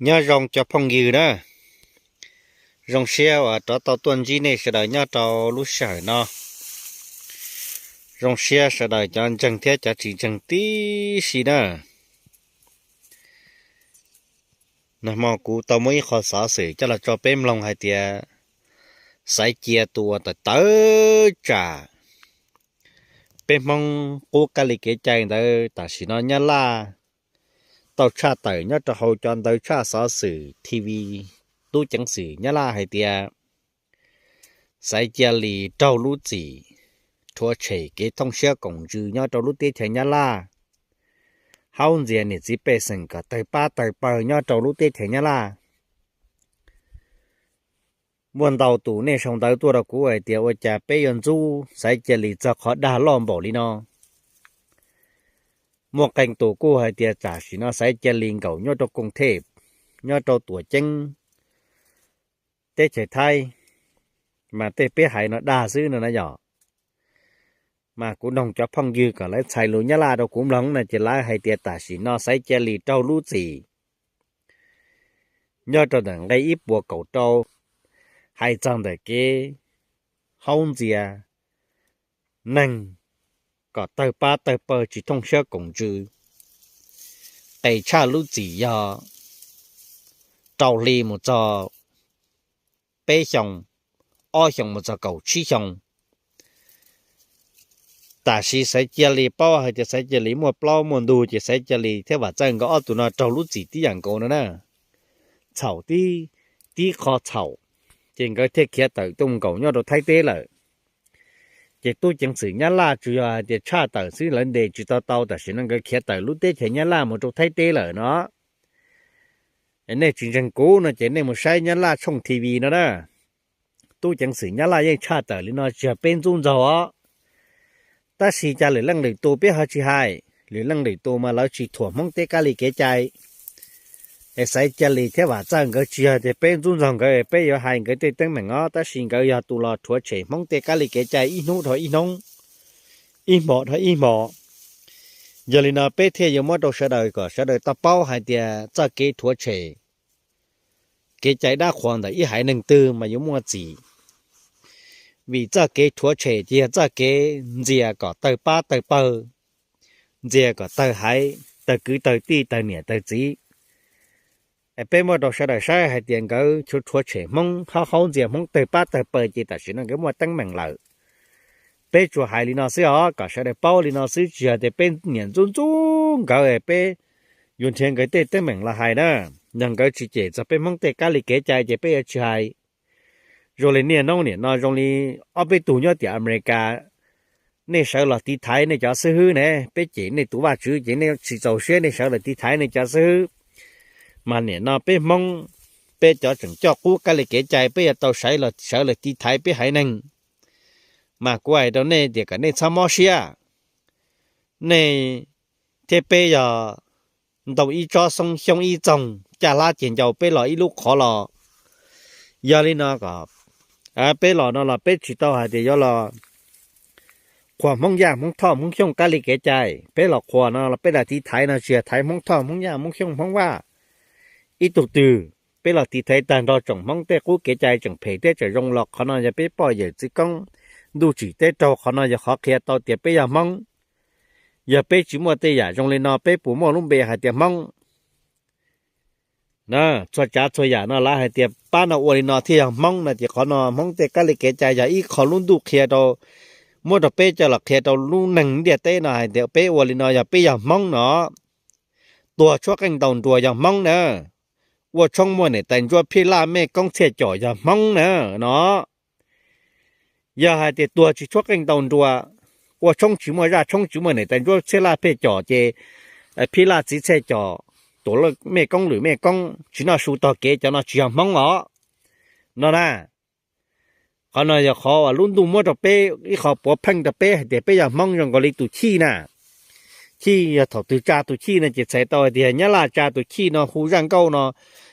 Nyob zoo cov phooj ywg na, zoo siab uas rov tau tuaj ntsib nej sawv daws nyob rau lub sij hawm no. Zoo siab sawv daws cov ntseeg thiab cov tsis ntseeg tib si na. Nag hmo kuv tau muaj ib qho xov xwm coj los tso peb mloog hais tias Xaiv Cia tus uas tawm tawv tsam peb Hmoob qub kab li kev cai ntawd tam sim no Nyab Laj tau tshaj tawm nyob rau hauv cov ntawv tshaj xov xwm T V, tub ceev xwm Nyab Laj hais tias Xaiv Cia Lis raug lub txim rhuav tshem kev thooj siab koom ntsws nyob rau lub teb chaws Nyab Laj, haub ntxias niam txiv pej xeem kom tawg pab tawg pawg nyob rau lub teb chaws Nyab Laj. Muaj ntau tus nej sau ntawv tuaj rau kuv hais tias ua cas peb yuav ntxub Xaiv Cia Lis txog qhov dag loj npaum li no. Muaj qee tus kuj hais tias tam sim no Xaiv Cia Lis nkaum nyob rau Koos Thej, nyob rau Tuam Ceeb, teb chaws Thaib, mas tej peb hais no dag xwb no na yom. Mas kuv noog cov phooj ywg kom lawv txhais lus Nyab Laj rau kuv mloog no ces lawv hais tias tam sim no Xaiv Cia Lis raug lub txim nyob rau ntawm nqe ib puas kaum rau, hais txog ntawm kev haub ntxias neeg kom tawg pab tawg pawg tsis thooj siab koom ntsws. Qes tshaj lub txim yog rau hli mus txog peb xyoos, ob xyoos mus txog kaum tsib xyoos. Tam sim Xaiv Cia Lis paub hais tias Xaiv Cia Lis muaj plaub muaj ntug ces Xaiv Cia Lis thiab Vam Txawj nkawd ob tug no raug lub txim tib yam nkaus no na. Txhaum tib, tib qho txhaum, ces nkawd thiaj khiav tawm tuaj nkaum nyob rau Thaib teb lawm. Ces tub ceev xwm Nyab Laj tsuas yog hais tias tshaj tawm xwb lawv ntes tsis tau tau tam sim no nkawd khiav tawm lub teb chaws Nyab Laj mus rau Thaib teb lawm no. Nej tsis ntseeg kuv no ces nej mus saib Nyab Laj tshooj T V no na. Tub ceev xwm Nyab Laj yeej tshaj tawm li no tsis yog peb ntxub ntxaug os. Tab sis cas lwm leej lwm tus peb ho tsis hais, lwm leej lwm tus mas lawv tsis thuam Hmoob tej kab li kev cai. Es Xaiv Cia Lis thiab Vam Txawj nkawd tsis yog tias peb ntxub ntxaug nkawd peb yuav hais nkawd tej teeb meem os, tab sis nkawd yog tus los rhuav tshem Hmoob tej kab li kev cai ib hnub dhau ib hnub, ib hmo dhau ib hmo. Yog li no peb thiaj yuav muab rau sawv daws kom sawv daws tau paub hais tias txoj kev rhuav tshem kev cai dab qhuas ntawm ib haiv neeg twg mas yuav muaj txim. Vim txoj kev rhuav tshem ces yog txoj kev ntxias kom tawg pab tawg pawg, ntxias kom tawg haiv, tawg kwv tawg tij, tawg niam tawg txiv. Peb muab rau sawv daws saib hais tias nkawd rhuav tshem Hmoob, haub haub ntxias Hmoob tawg pab tawg pawg ces tam sim no nkawd muaj teeb meem lawm. Peb tsuas hais li no xwb os, kom sawv daws paub li no xwb, tsis yog tias peb niam ntxub ntxub nkawd, peb yuav nrhiav nkawd tej teeb meem los hais na. Yog nkawd tsis cem txog peb Hmoob tej kab li kev cai ces peb yuav tsis hais. Zoo li niaj hnub niam no zoo li ob peb tug nyob tim Amelikas, nej sawv los tiv thaiv nej cov xib hwb ne, peb cem nej tus vaj tswv ces nej tsis txaus siab nej sawv los tiv thaiv nej cov xib hwb. Mas niam no peb Hmoob, peb cov tseem coj qub kab li kev cai peb yuav tau sawv los tiv thaiv peb haiv neeg. Mas kuv hais rau nej tias kom nej txhob mob siab. Nej thiab peb yog ntoo ib tsob xoob xyoob ib txoog, caj hlab ces ncau peb los ib lub qhov los. Yog li no kom peb los no los peb tsis tau hais tias yuav los qhuas Hmoob Yaj Hmoob Thoj Hmoob Xyooj kab li kev cai. Peb los qhuas no los peb los tiv thaiv no tsis yog thaiv Hmoob Thoj Hmoob Yaj Hmoob Xyooj Hmoob Vaj ib tug twg. Peb los tiv thaiv tag nrho tsoom Hmoob tej qub kev cai tseem phem thiab tseem zoo los qhov no yog peb poj yawm txwv koob ntuj tsim teb raug, qhov no yog qhov qhia tau tias peb yog Hmoob. Yog peb tsis muaj tej yam zoo li no peb puas muaj lub npe hais tias Hmoob? Txhua tsav txhua yam no lawv hais tias pab no ua li no thiaj yog Hmoob no ces qhov no Hmoob tej kab li kev cai yog ib qho lub ntuj qhia rau, muab rau peb coj los qhia rau lub neeg ntiaj teb no hais tias peb ua li no yog peb yog Hmoob no. Tuag tshuab qeej ntaus nruas yog Hmoob na. Ua tshoob muaj niam tais ntsuab phij laj mej koob txhiaj com yog Hmoob na no. Yog hais tias tuag tsis tshuab qeej ntaus nruas, ua tshoob tsis muaj zaj tshoob tsis muaj niam tais ntsuab txhiaj laj phej com ces phij laj txiv txhiaj com, tuam mej koob lwm mej koob tsis noj su tog kev cov no tsis yog Hmoob os no na. Qhov no yog qhov uas lub ntuj muab rau peb ib qho puav pheej rau peb hais tias peb yog Hmoob zoo nkaus li tus Chij na. Chij yog thaum twg tsa tus Chij no ces txhais tau hais tias Nyab Laj tsa tus Chij no hu zaj nkauj no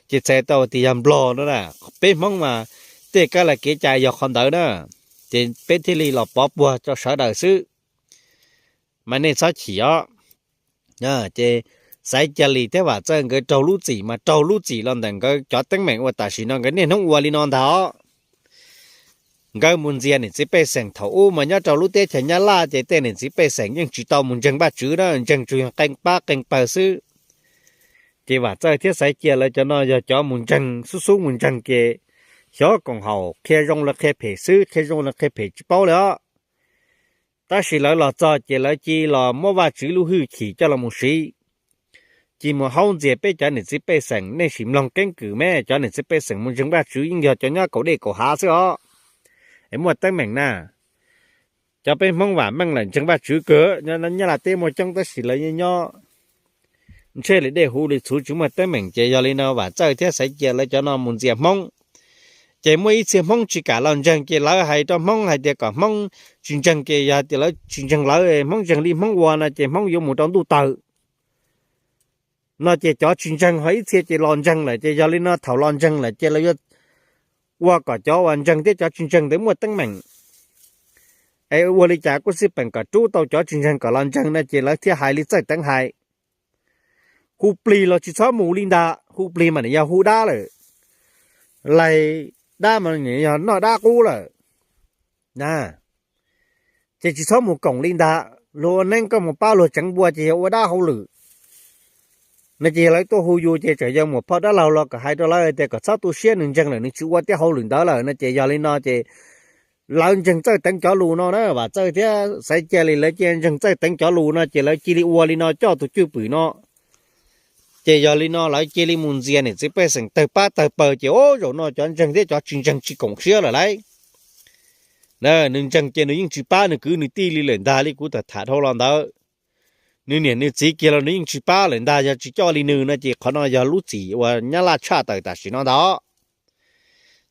ces txhais tau hais tias yog Nplog no na. Peb Hmoob mas tej kab li kev cai yog qhov ntawd na, ces peb thiaj li los pov puag rau sawv daws xwb. Mas nej txhob chim os. Ces Xaiv Cia Li thiab Vam Txawj nkawd raug lub txim mas raug lub txim los ntawm nkawd cov teeb meem uas tam sim no nkawd niaj hnub ua li no ntag os. Nkawd mus ntxias niam txiv pej xeem thaum ub mas nyob rau lub teb chaws Nyab Laj ces tej niam txiv pej xeem yeej tsis tau mus ntseeg Vajtswv na, ntseeg tsuas yog qee pab qee pawg xwb. Ces Vam Txawj thiab Xaiv Cia lawv cov no yog cov mus ntseeg, xub xub mus ntseeg ces xyov koom haum, qhia zoo los qhia phem xwb, qhia zoo los qhia phem tsis paub li os. Tab sis lawv los txog ces lawv cia li los muab Vajtswv lub hwj chim coj los mus siv. Cia li mus haub ntxias peb cov niam txiv pej xeem, nej sim mloog keeb kwm me, cov niam txiv pej xeem mus ntseeg Vajtswv yeej yog cov nyob kaum dej kaum hav xwb os. Es muaj teeb meem na, cov peb Hmoob vam meej lawm ntseeg Vajtswv kawg, nyob Nyab Laj teb muaj coob tab sis lawv nyob ntshe li dej huv li txhuv tsis muaj teeb meem ces yog li no Vam Txawj thiab Xaiv Cia lawv cov no mus ntxias Hmoob. Ces muaj ib txhia Hmoob tsis kam los ntseeg ces lawv hais rau Hmoob hais tias kom Hmoob tsis ntseeg ces yog tias lawv tsis ntseeg lawv, Hmoob ntseeg li Hmoob ua no ces Hmoob yuav mus rau ntuj tawg no ces cov tsis ntseeg ho ib txhia ces los ntseeg lawm ces yog li no thaum los ntseeg lawm ces lawv yuav ua kom cov uas ntseeg thiab cov tsis ntseeg ntawd muaj teeb meem. Es ua li cas kuj xij peem kom rub tau cov tsis ntseeg kom los ntseeg no ces lawv thiaj hais li Txawj Teev hais, hu plig los tsis txhob mus li ntag, hu plig mas nws yog hu dab lawm, laig dab mas nws yog noj dab qub lawm. Ces tsis txhob mus koom li ntag, luag ua neeb koj mus pab luag tseev npua ces yog ua dab hauj lwm no ces yog lawv tuaj hu yus ces tseem yog muam phauj dab laug los kom hais rau lawv tias kom txhob tu siab, nws ntseeg lawm nws tsis ua tej hauj lwm ntawd lawm no ces yog li no ces lawv ntseeg Txawj Teev cov lus no na, Vam Txawj thiab Xaiv Cia li lawv cia li ntseeg Txawj Teev cov lus no ces lawv cia li ua li no coj tus cwj pwm no. Ces yog li no lawv cia li mus ntxias niam txiv pej xeem tawg pab tawg pawg ces ub zaum no cov ntseeg thiab cov tsis ntseeg tsis koom siab lawm lauj. Nws ntseeg ces nws yeej tsis pab nws kwv nws tij li lawm ntag li kuv tau tham dhau los ntawd. Nws niam nws txiv kiag los nws yeej tsis pab lawm ntag, yog tsis coj li nws no ces qhov no yog lub txim uas Nyab Laj tshaj tawm tam sim no ntag.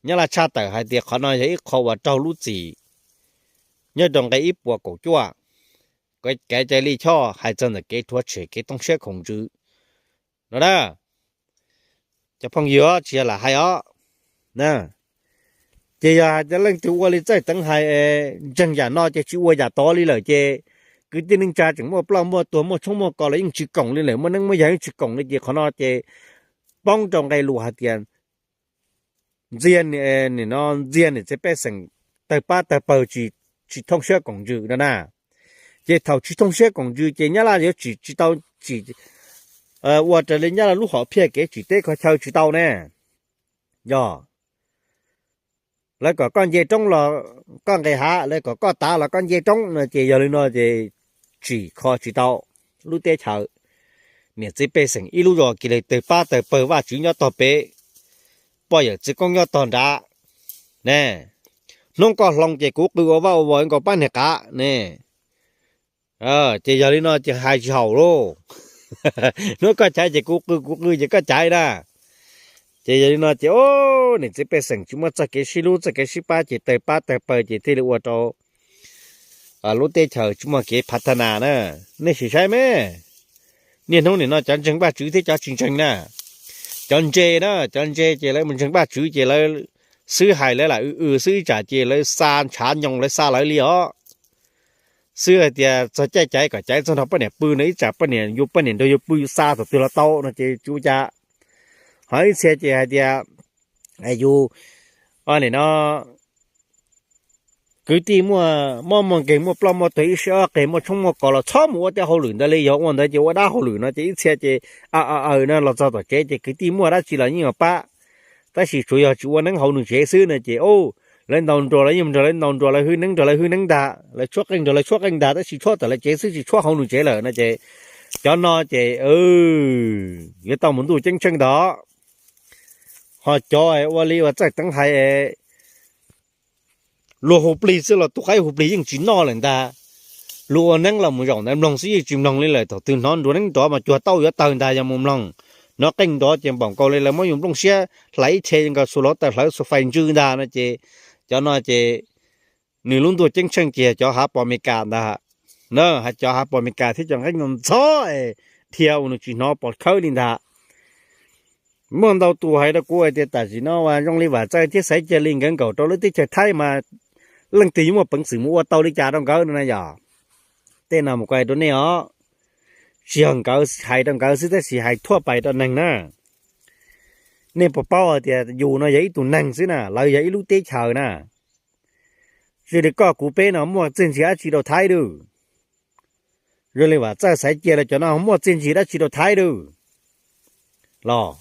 Nyab Laj tshaj tawm hais tias qhov no yog ib qho uas raug lub txim nyob rau nqe ib puas kaum cuaj, kev cai li choj hais txog ntawm kev rhuav tshem kev thooj siab khoom ntsws no na. Cov phooj ywg tsis yog lam hais os, ces yog hais tias leej twg ua li Txawj Teev hais es ntseeg yam no ces tsis ua yam tod li lawm ces kwv tij neej tsa tseem muaj ploj muaj tuag muaj tshoob muaj kos los yeej tsis koom li lawm, muaj neeb muaj yaig yeej tsis koom li ces qhov no ces poob rau nqe lus hais tias ntxias, nim no ntxias niam txiv pej xeem tawg pab tawg pawg tsis thooj siab koom ntsws no na. Ces thaum tsis thooj siab koom ntsws ces Nyab Laj yuav tsim tsis tau, tsim ua raws li Nyab Laj lub hom phiaj kev tsim teb kho chaw tsis tau ne. Yog lawv kom koj nce roob los koj nqes hav, lawv kom koj tav los koj nce roob no ces yog li no ces tsim kho tsis tau lub teb chaws. Niam txiv pej xeem ib lub zos kiag li tawg pab tawg pawg, Vajtswv nyob tog pem, poj yawm txwv koob nyob tog nrad ne. Hnub koj hloov ces kuv qw ua vaj ua vos nkaus pab niag qav ne. Ces yog li no ces hais tsis haum lauj. Hnub koj caiv ces kuv qw, kuv qw ces koj caiv na. Ces yog li no ces niam txiv pej xeem tsis muaj txoj kev sib hlub txoj kev sib pab ces tawg pab tawg pawg ces thiaj li ua rau lub teb chaws tsis muaj kev phav thab nas na. Nej sim saib me, niaj hnub nim no cov ntseeg Vajtswv thiab cov tsis ntseeg na, cov ntse na, cov ntse ces lawv mus ntseeg Vajtswv ces lawv xwb hais lawv lam w w xwb, ib tsam ces lawv xa ntshav nyoos lawv xa lawv li os. Xwb hais tias txog caij caiv kom caiv txog nrog poj niam pw no, ib tsam poj niam yus poj niam nrog yus pw yus xa thaum twg los tau no ces tsis ua cas. Ho ib txhia ces hais tias yus, nim no kwv tij muaj mob muaj nkeeg muaj ploj muaj tuag ib sij ob qig muaj tshoob muaj kos los txhob mus ua tej hauj lwm ntawd li, yog ua ntawd ces ua dab hauj lwm no ces ib txhia ces aw aw aw no los txog tom tsev ces kwv tij muaj dab tsi los yeej yuav pab. Tab sis tsuas yog tsis ua neeb hauv nws tsev xwb no ces lawv ntaus nruas los yeej nrog lawv ntaus nruas, lawv hwb neeb nrog lawv hwb neeb ntag, lawv tshuab qeej nrog lawv tshuab qeej ntag, tab sis tshuab tom lawv tsev xwb tsis tshuab hauv nws tsev lawm no ces cov no ces yuav tau mus ntuj ceeb tsheej ntag. Ho cov ua li uas Txawj Teev hais, luag hu plig xwb los tus qaib hu plig yeej tsis noj lawm ntag. Luag ua neeb los mus zaum ntawd mloog xwb yeej tsis mloog li lawm, thaum twg hnov nruas neeb nrov mas cuag tauj yuav tawg ntag yog mus mloog. Hnov qeej nrov ces npaum nkaus li lawv muab yus nplooj siab hlais ib ce nkaus, xuas hluav taws hlawv xuas fais ntsw ntag no ces cov no ces nws lub ntuj ceeb tsheej ces yog cov hav pos Amelikas ntag. Na, hais cov hav pos Amelikas thiab cov nqeeb ntxhov es dhia ua nws tsis hnov pos khawb li ntag. Muaj ntau tus hais rau kuv hais tias tam sim no uas zoo li Vam Txawj thiab Xaiv Cia Li nkawd nkaum rau lub teb chaws Thaib mas leej twg yuav muaj peev xwm mus ua tau li cas rau nkawd no na yom. Tej no mus kuv hais rau nej os, tsis yog nkawd hais rau nkawd xwb tab sis hais thuaj pais rau neeg na. Nej puas paub hais tias yus no yog ib tug neeg xwb na, lawv yog ib lub teb chaws na. Zoo li koj kuv peb no muaj txiaj ntsig dab tsi rau Thaib dab? Zoo li Vam Txawj Xaiv Cia lawv cov no muaj txiaj ntsig dab tsi rau Thaib dab? Los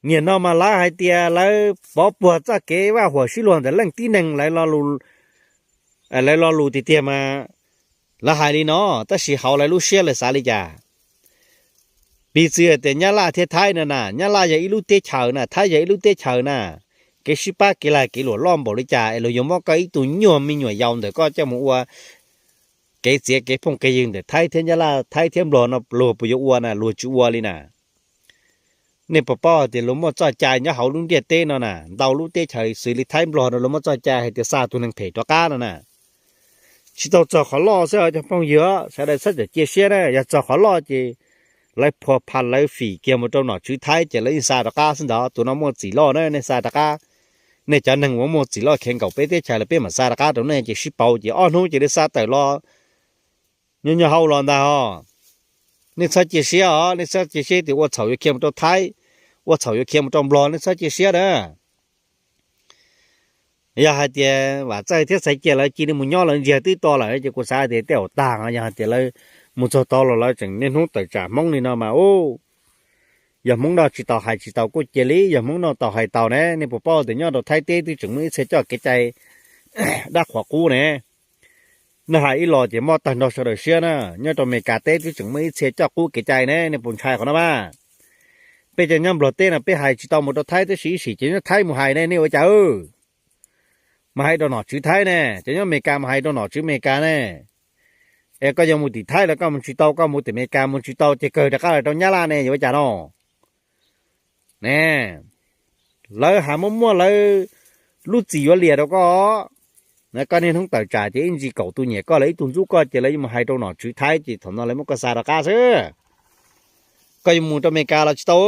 nim no mas lawv hais tias lawv pov puag txoj kev vaj huam sib luag ntawm leej tib neeg, lawv lo lus tiag tiag mas lawv hais li no, tab sis hauv lawv lub siab lawv xav li cas? Piv txwv tias Nyab Laj thiab Thaib no na, Nyab Laj yog ib lub teb chaws na, Thaib yog ib lub teb chaws na, kev sib pab kev lag kev luam loj npaum li cas es luag yuav muab koj ib tug nyuag me nyuam yaus ntawm koj coj mus ua kev txiav kev phooj kev ywg ntawm Thaib thiab Nyab Laj, Thaib thiab Nplog no luag puas yuav ua na? Luag tsis ua li na. Nej puas paub hais tias luag muaj txoj cai nyob hauv lub ntiaj teb no na, ntau lub teb chaws xws li Thaib Nplog no luag muaj txoj cai hais tias xa tus neeg phem rov qab no na. Tsis tau txog qhov loj xwb os cov phooj ywg, sawv daws txhob txawm cia siab na, yog txog qhov loj ces lawv phua pha lawv fim kiag mus rau nom tswv Thaib ces lawv yeej xa rov qab xwb ntag. Tus no muaj txim loj na, nej xa rov qab. Nej cov neeg uas muaj txim loj khiav nkaum peb teb chaws lawm peb mam xa rov qab rau nej ces sib pauv ces ob hnub ces li xa tawm los nyob nyob hauv los ntag os. Nej txhob cia siab os, nej txhob cia siab tias ua txhaum yuav khiav mus rau Thaib, ua txhaum yuav khiav mus rau Nplog, nej txhob cia siab na. Yog hais tias Vam Txawj thiab Xaiv Cia lawv cia li mus nyob lawv ntsiag twb to lawm ces kuv xav tias tej zaum tag, yog hais tias lawv mus txog tod los lawv tseem niaj hnub tawm tsam Hmoob li no mas u, yog Hmoob noj tsis tau hais tsis tau kuj cia li, yog Hmoob noj tau hais tau ne. Nej puas paub tias nyob rau Thaib teb twb tseem muaj ib txhia coj kev cai dab qhuas qub ne? Nej hais ib los ces mob tag nrho sawv daws siab na. Nyob rau Amelikas teb twb tseem muaj ib txhia coj qub kev cai ne, nej puas ntshai qhov no mas? Peb cov nyob Nplog teb no peb hais tsis tau mus rau Thaib tab sis ib sim ces nyob Thaib mus hais ne, nej ua cas? Mus hais rau nom tswv Thaib ne, cov nyob Amelikas mus hais rau nom tswv Amelikas ne. Es koj yuav mus tim Thaib los koj mus tsis tau, koj mus tim Amelikas mus tsis tau ces kawg rov qab los rau Nyab Laj ne, yuav ua cas no? Ne, lawv hais muaj muaj lawv lub txim yuav liam rau koj. Koj niaj hnub tawm tsam ces ib ntsis kaum tus nyiam koj los ib tug ntxub koj ces lawv yuav mus hais rau nom tswv Thaib ces thaum no lawv muab koj xa rov qab xwb. Koj yuav mus rau Amelikas los tsis tau.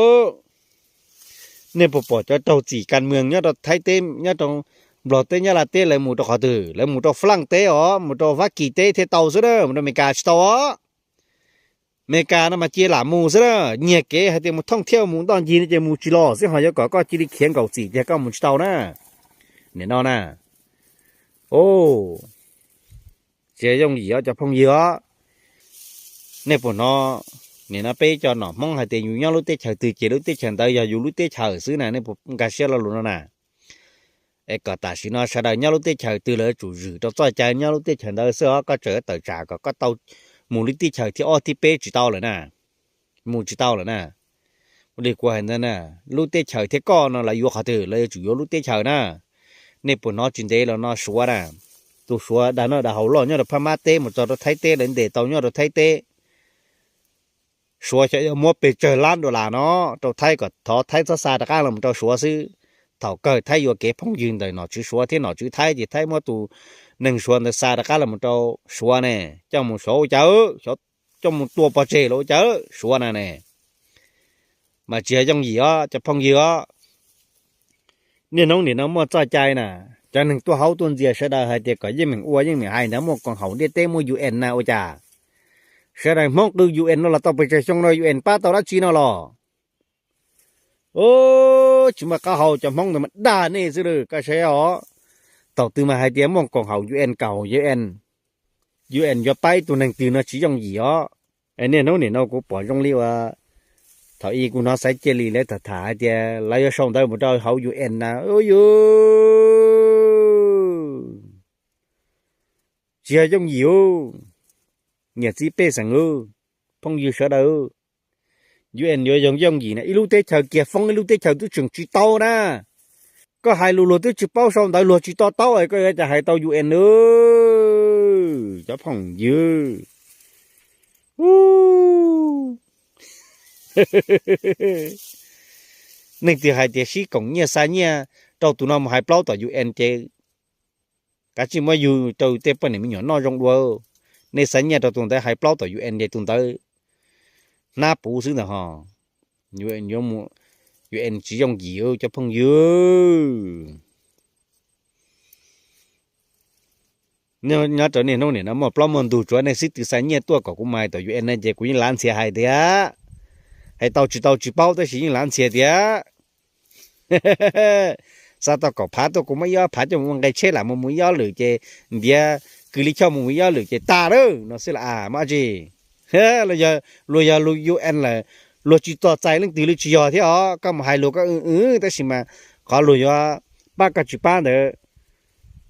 Nej puas pom cov raug txim kas mwm nyob rau Thaib teb, nyob rau Nplog teb, Nyab Laj teb lawv mus rau qhov twg? Lawv mus rau Fab Laj teb os, mus rau Fab Kis teb thiaj tau xwb na, mus rau Amelikas tsis tau os. Amelikas no mas cia lam mus xwb na, nyiag kev hais tias mus thooj thiab mus ntoj ncig no ces mus tsis los xwb, ho yuav kom koj cia li khiav nkaum txim ces koj mus tsis tau na. Nim no na, tsis yooj yim os cov phooj ywg os. Nej puas hnov, nim no peb cov nom Hmoob hais tias yus nyob lub teb chaws twg ces lub teb chaws ntawd yog yus lub teb chaws xwb na, nej puas nkag siab lo lus no na? Es kom tam sim no sawv daws nyob lub teb chaws twg lawv yuav tsum zwm rau txoj cai nyob lub teb chaws ntawd xwb os, koj tseem tawm tsam kom koj tau mus lub teb chaws thib ob thib peb tsis tau lawm na, mus tsis tau lawm na. Ua li kuv hais ntawd na, lub teb chaws thiab koj no lawv yuav qhov twg lawv yuav tsum yuav lub teb chaws na. Nej puas hnov tsis ntev los no Suav na, tus Suav dag noj dag haus loj nyob rau Phab Mab teb mus txog rau Thaib teb lawv ntes tau nyob rau Thaib teb. Suav xyov yog muab pes tsawg lab dollar no rau Thaib kom thov Thaib txhob xa rov qab los mus rau Suav xwb. Thaum kawg Thaib yuav kev phooj ywg ntawm nom tswv Suav thiab nom tswv Thaib ces Thaib muab tus neeg Suav ntawd xa rov qab los mus rau Suav ne, coj mus Suav ua cas, coj mus tua pov tseg los ua cas Suav na ne. Mas tsis yog yooj yim os cov phooj ywg os. Niaj hnub nim no muaj txoj cai na, cov neeg tuaj haub tuaj ntxias sawv daws hais tias kom yeej meem ua yeej meem hais ntawd muaj koom haum ntiaj teb muaj U N na ua cas? Sawv daws Hmoob qw U N no los tau pes tsawg xyoo no U N pab tau dab tsi no los? Tsis muaj qab hau, cov Hmoob ntawd mas dag nej xwb lawm koj saib os. Thaum twg mas hais tias muaj koom haum U N, koom haum U N, U N yuav pab ib tug neeg twg no tsis yooj yim os. Niaj hnub nim no kuv pom zoo li uas thaum ub kuv hnov Xaiv Cia Lis lawv tham tham hais tias lawv yuav sau ntawv mus rau hauv U N na, u yus, tsis yog yooj yim. Niam txiv pej xeem, phooj ywg sawv daws, U N yuav yooj yooj yim na, ib lub teb chaws kiag foob ib lub teb chaws twb tseem tsis tau na. Koj hais lus luag twb tsis paub, sau ntawv luag tsis to taub es koj yuav cas hais tau U N na, cov phooj ywg. Neeg twg hais tias sib koom nyiaj xa nyiaj rau tus no mus hais plaub tom U N ces kav tsij muab yug rau tej poj niam me nyuam noj zoo dua. Nej xa nyiaj rau tus ntawd hais plaub tom U N ces tus ntawd hnab puv xwb ntag ho. U N tsis yooj yim cov phooj ywg. Nyob rau niaj hnub nim no muaj plaub muaj ntug tsuav nej xib tw xa nyiaj tuaj kom kuv mus hais tom U N no ces kuv yeej lav ntxhias hais tias, hais tau tsis tau tsis paub tab sis yeej lav ntxhias tias xa tau kaum phav tuaj kuv muab ib ob phav coj mus ua nqe tsheb lam mus mus ib ob lwm ces ntiav kws li choj mus mus ib ob lwm ces tas lawm no xwb las maj tsi. Luag yog U N lawm, luag tsis txog txais leej twg li tsis yog thiab os, koj mus hais luag koj w w tab sis mas qhov luag yuav pab koj tsis pab ntawd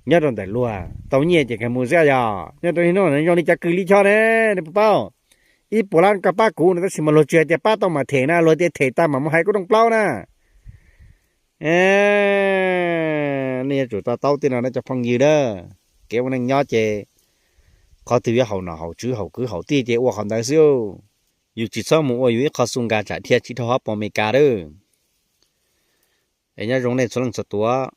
nyob rau ntawm luag, tau nyiaj ces kag mus xwb yog. Nyob rau niaj hnub zoo li cov kws li choj ne, nej puas paub? Ib puas lab koj pab kuv no tab sis mas luag tsis hais tias pab tau mam them na, luag tias them tag mam mus hais kuv rooj plaub na. Nej yuav tsum to taub tej no na cov phooj ywg na. Kev ua neej nyob ces qhov twg yuav haum nom haum tswv haum kwv haum tij ces ua qhov ntawd xwb. Yus tsis txhob mus ua yus ib qho xu nka tsam dhia tsis dhau hov pos Amelikas lawm. Es nyob zoo nej txhua leej txhua tus.